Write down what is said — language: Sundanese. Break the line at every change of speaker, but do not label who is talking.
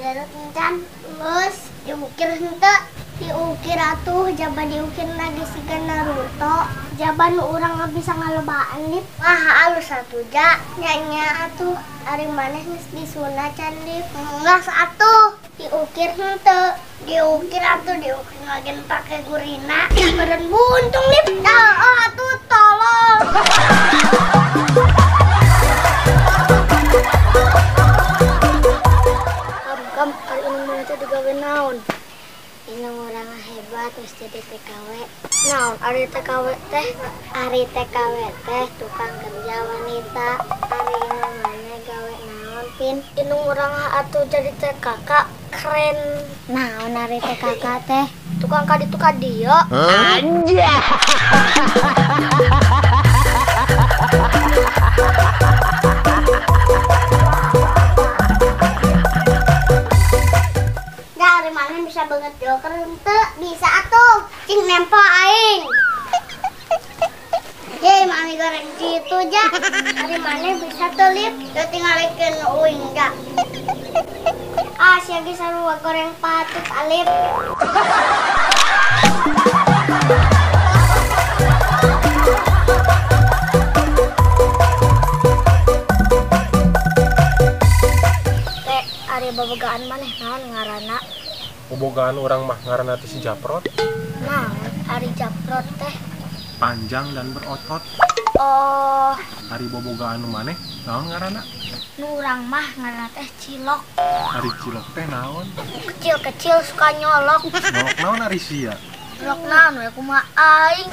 Garut encan. Geus diukir henteu? Diukir atuh, jaba diukir lagi siga Naruto. Jaba nu urang bisa ngalobaan Lip. Wah, alus atuh ja. Nya-nya atuh ari maneh geus disunat can Lip. Geus atuh diukir henteu? Diukir atuh, diukir lagi pake gurina. Meureun buntung Lip. Oh atuh tolong.
Kam ari inung maneh teh digawe naon?
Inung urang hebat geus jadi TKW.
Naon ari TKW teh?
Ari TKW teh tukang kerja wanita. Ari inung maneh gawe naon Pin?
Inung urang atuh jadi TKK keren.
Naon ari TKK teh?
Tukang kaditu kadieu.
Anjay.
Bisa banget joker henteu bisa atuh cing nempo aing. Hei mami goreng jitu ja. Ari maneh bisa teu Lip? Teu tingalikeun uing ja. Ah sia ge sarua goreng patut Alip.
Teh ari bobogaan maneh naon ngaranna?
Bobogaan urang mah ngaranna teh si Japrot.
Naon ari Japrot teh?
Panjang dan berotot.
Oh,
ari bobogaan nu maneh naon ngaranna?
Nu urang mah ngaranna teh Cilok.
Ari Cilok teh naon?
Kecil-kecil suka nyolok.
Nyolok naon ari sia?
Nyolok naon we kumaha aing.